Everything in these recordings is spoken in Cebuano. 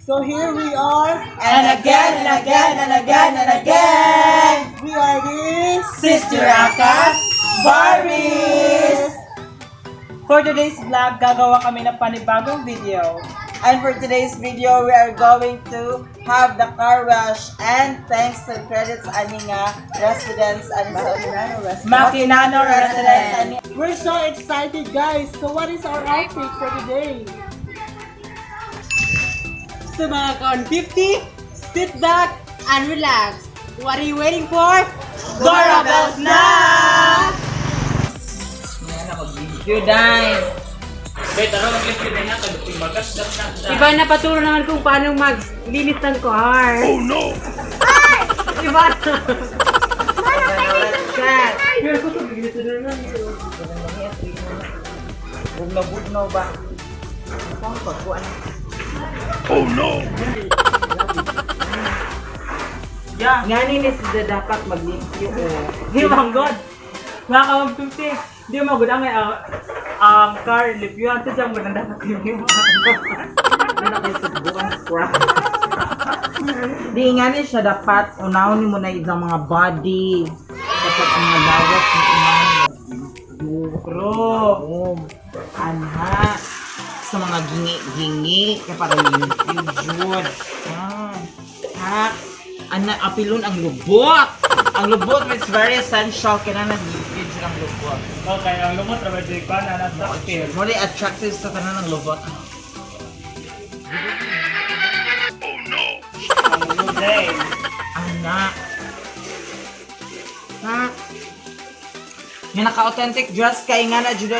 So here we are, And again, and again, and again, and again! We are the Sister Akas Barbies! For today's vlog, gagawa kami ng panibagong video. And for today's video, we are going to have the car wash and thanks to credits ani nga residents ani sa Makinano residents. Makinano residents. Ani. We're so excited, guys. So what is our outfit for today? So mga ka 50, sit back and relax. What are you waiting for? Dora bells na! You dine. Iba na paturo naman kung paano maglinis ng car. Oh no! Iba na. Bugno-bugno ba? Ang pagkuan. Yeah. Ngani ni sila dapat maglimpyo o. Di man god. Mga ka 150, di man good ang car limpyuhan sa siyang maganda dapat limpyuhan. Ano kay subukan scrap. Di ngani siya dapat unahon nimo na isang mga body. Dapat ang mga lawas ni unahon Bro. mo. Anha sa mga gingi-gingi kay para limpyo jud. Ah. Ha? Ana apilon ang lubot. Ang lubot is very essential kinahanglan limpyo jud ang lubot. Okay, ang lumot ra ba jud pa na attractive. More attractive sa tanan ng lubot. Ang lumot. Anak. Ha? Nga naka-authentic dress kay nga na jud.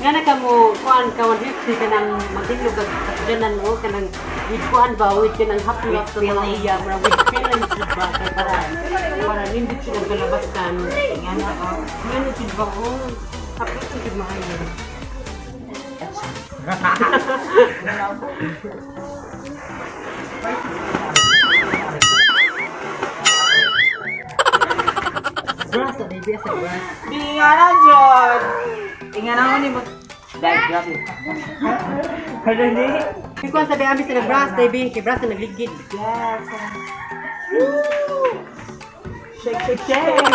Nga na ka mo, kuan ka 150 ka nang maghilog kag sakyanan mo, ka nang with kuan ba, with ka nang haplot sa mga iya, mura with feelings jud ba, kay para nindot siya nagkalabasan. Nga na oh. Nga na jud ba, oh, haplot na jud maayo. Bra sa baby sa bra. Di nga na jud. Inga na ni mo. Dad, grabe. Ano ni? Kay kuan sabi ami sa nag-brass, baby, kay brass na nagligid. Yes. Shake, shake, shake!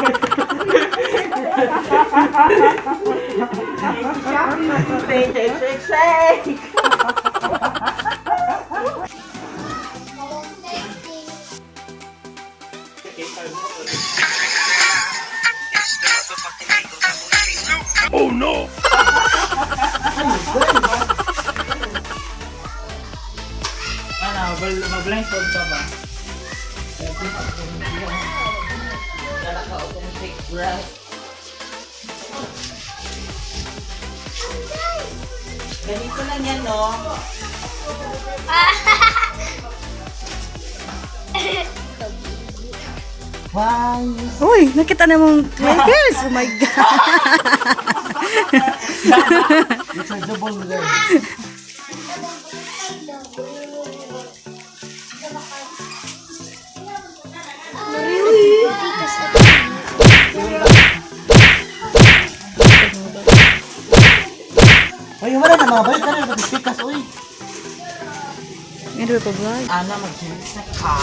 Shake, shake, shake, shake. Ano, mag-blindfold ka ba? Nga naka-authentic dress. Ganito lang yan, no? Why? Uy, nakita na mong twinkies. Oh my God. Rechargeable na. Ay, wala na mga balik ka na pikas uy. Ano ba vlog? Ana, mag-jeans na ka.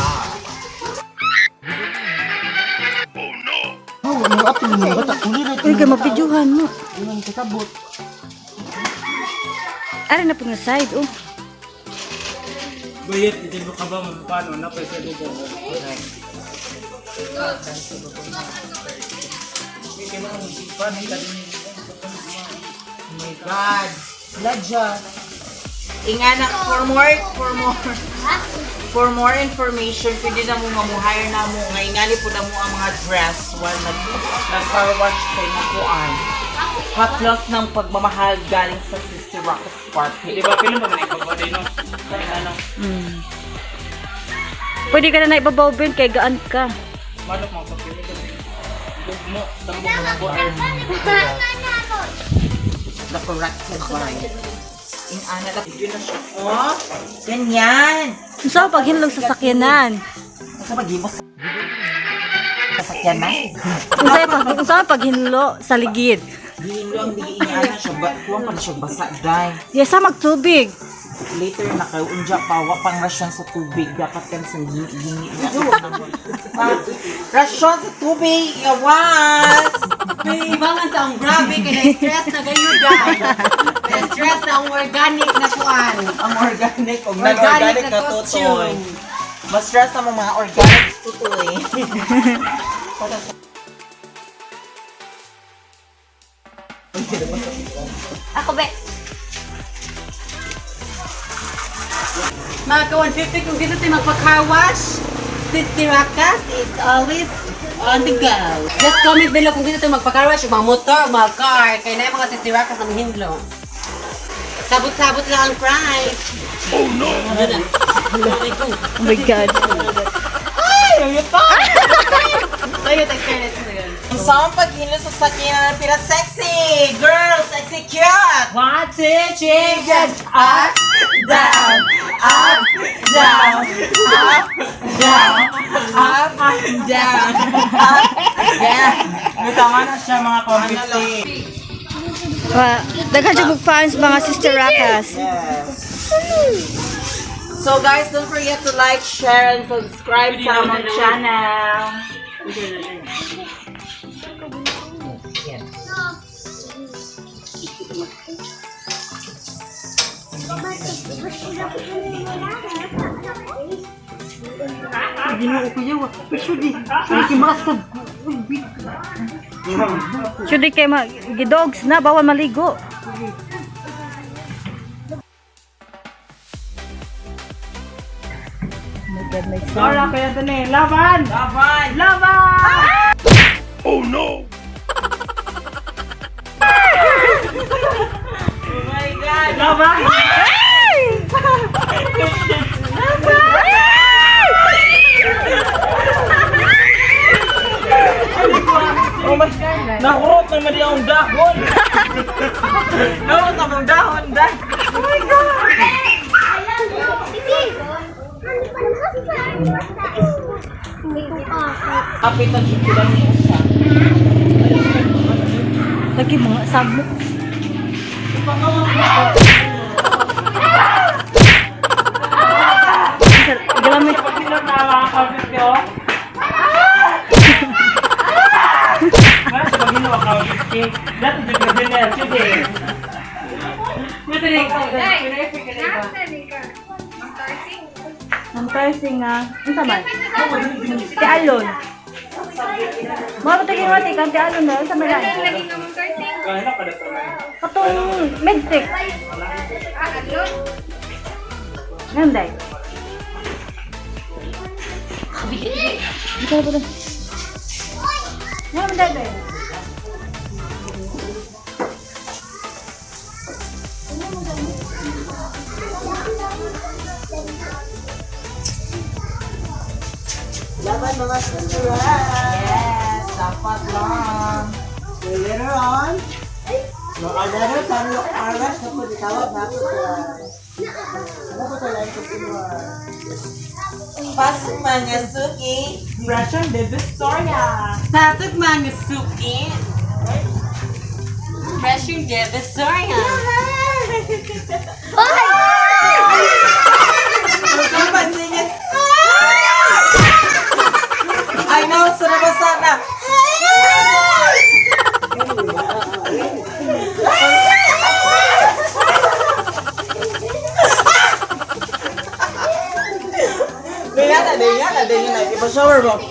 Oh, ano up ni mga bata uli ra. Uy, kay mabidyohan mo. Ilang kasabot. Ari na po nga side, oh. Bayit, hindi mo ka ba paano na pwede mo Oh my God. Ladya. Ingana, for more information, pwede na mo nga mo hire na mo nga ingani po na mo ang mga dress while nag car wash kay mo kuan. Haplos ng pagmamahal galing sa Sister Rocket Party. Di ba pilo ba man ibabaw din no? Ano? Pwede ka na na ibabaw, Ben, kay gaan ka. Manok mga papilo kasi. Mo, tambok mo ko ay. The corrected one. Ingana, yun na siya. Oh, ganyan. Unsa paghinlog sa sakyanan? Unsa paghimo sa sasakyan na? Unsa paghinlo sa ligid? Gihinlo ang diiingana siya ba kuwang pa na siya basa day. Yesa magtubig. Later na kayo unja pa wa pang rasyon sa tubig dapat kan sa gingi na. Rasyon sa tubig yawas. Ibangan sa ang grabe kay na-stress na gayo guys. Na-stress na ang organic na kuan. Ang organic og Organic non-organic na na tutoy. costume. Mas stress na mga organic tutoy. Ako be. Mga ka-150, kung gusto tayo magpa-car wash, Sister Rakas is always on the go. Just comment below kung gusto tayo magpa-car wash, mga motor, mga car. Kaya na yung mga Sister Rakas ang hinlo. Sabot-sabot lang ang price. Oh no! Oh my God. Tayo, text na yun. Ang sa paghinlo sa sakyanan pila sexy! Girls, execute! 1, 2, 3, get Up, down, up, down, up, down, up, down, up, down. Tama na siya mga ka-150. Wa, daghan jud fans mga Sister Rakas. Yes. So guys, don't forget to like, share, and subscribe sa among channel. Ginoo ko yawa. Sudi, sudi masad ko. Uy, big. Sudi kay ma gidogs na bawal maligo. Oh my God, my son. Dora, kaya ito na eh. Laban! Laban! Laban! Oh my God! Laban! Oh my God! Nakurot naman di akong dahon! Nakurot naman ang dahon, dahon! Oh my God! Kapit ang lang niya siya. Lagi mga samok. Galamit. Pagsilot na mga ka-150 oh. Wala siya maghino mga ka-150. Dati dyan ka din eh. Sige. Ang pricing nga. Unsa man? Ti Alon. Mga patagin mo ti kan ti Alon na unsa man na? Kaya na pala ito. Katong medtech. Nanday. Dito ba? Nanday ba? Laban mga sister. Yes, dapat lang. Later on, later sa harvest na po itawag na po sa ano po sa line continuous. Pasok mga suki. Russian de Victoria. Pasok mga suki. Fresh yung Divisoria. Ang niya. I know, sana ba sana? Ganyan na, ganyan na, ganyan na. Ipa-shower mo.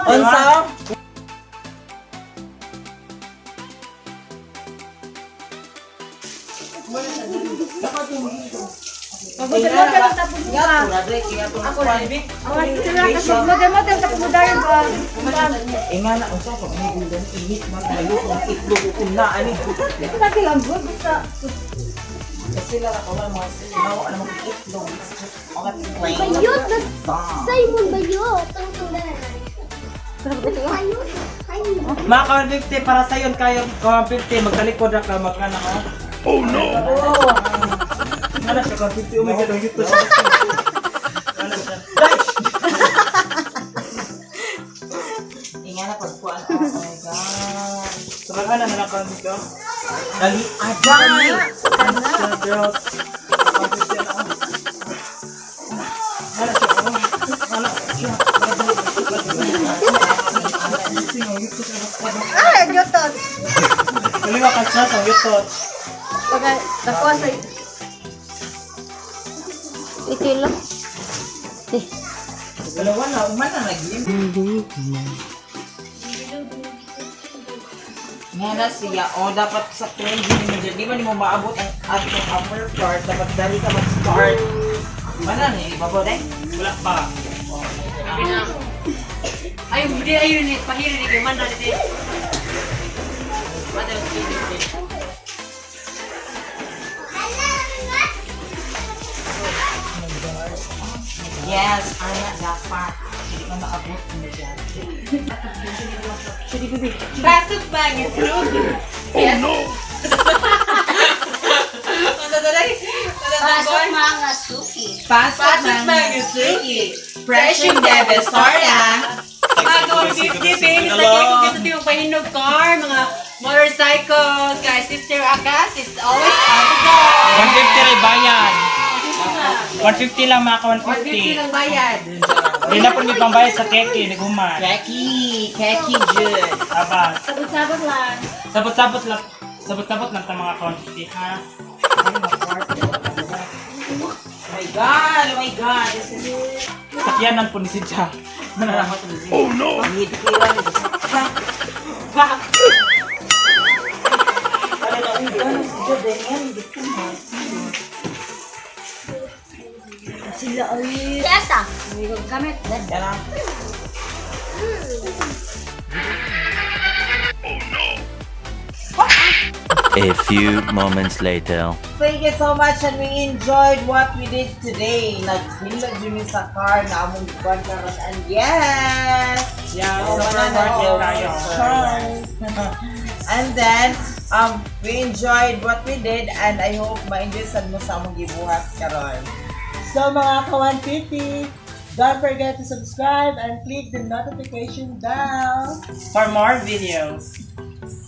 Unsa? Mga Sister Rakas, model-model ka pumudayon ba? Inga na, unsa pa may guldan init mas mayo ang itlog ug na ani. Ito lagi ang good basta. Kasi sila ka wala mga sila wala mga itlog. It's just all plain. Bayot na Simon bayot ang tunggalan. Bayot. Simon. Mga ka-150, para sa yun kayo, ka-150, magkalikod na ka, magkana ka. Oh no! Ano siya, ka-150, oh my God, ang cute siya. Nga na pagkuan. Oh my God. Samahan na lang kami dito. Dali, aday! Girls. Ah, gyutot. Kaliwa ka siya sa yutot. Pagka dako sa Ito lang. Eh, Dalawa na, uman na nag-gym. Nga na siya, o dapat sa cleansing mo dyan. Di ba ni mo maabot ang atong upper part, dapat dali ka mag-start. Mana ni, ibabaw day? Wala pa. Ay, hindi ayun ni pahiri ni kay man na ni. Mother Yes, ana dapat. Hindi ka maabot mo dyan. Pasok ba ang itlog? Yes. Oh no! Ano tuloy? Ano Pasok mga suki. Pasok mga suki. Fresh yung Devesoria. Mga ka-150, famous na kayo kung gusto niyo pahinog car, mga motorcycle, kay Sister Akas is always on the go. 150 rin bayad. 150 lang mga ka 150 150. lang bayad. Hindi na po ni pambayad sa keke, naghuman. Keki, Keki Jud. Aba, sabot-sabot lang. sabot-sabot lang. Sabot-sabot lang ta mga ka 150 ha. Oh my God, oh my God. This is Sakyanan po ni si Ja. Oh no! Sila ay. Yasa. Gamit. A few moments later. Thank you so much and we enjoyed what we did today. Naghilod yun sa car na among buwan karon and yes! Yeah, Oh, super manana worth it tayo. And then, we enjoyed what we did and I hope ma-enjoy sad mo sa among gibuhat karon. So mga ka-150, don't forget to subscribe and click the notification bell for more videos.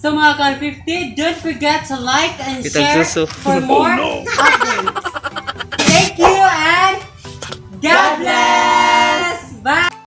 So mga ka-150, don't forget to like and share for more updates.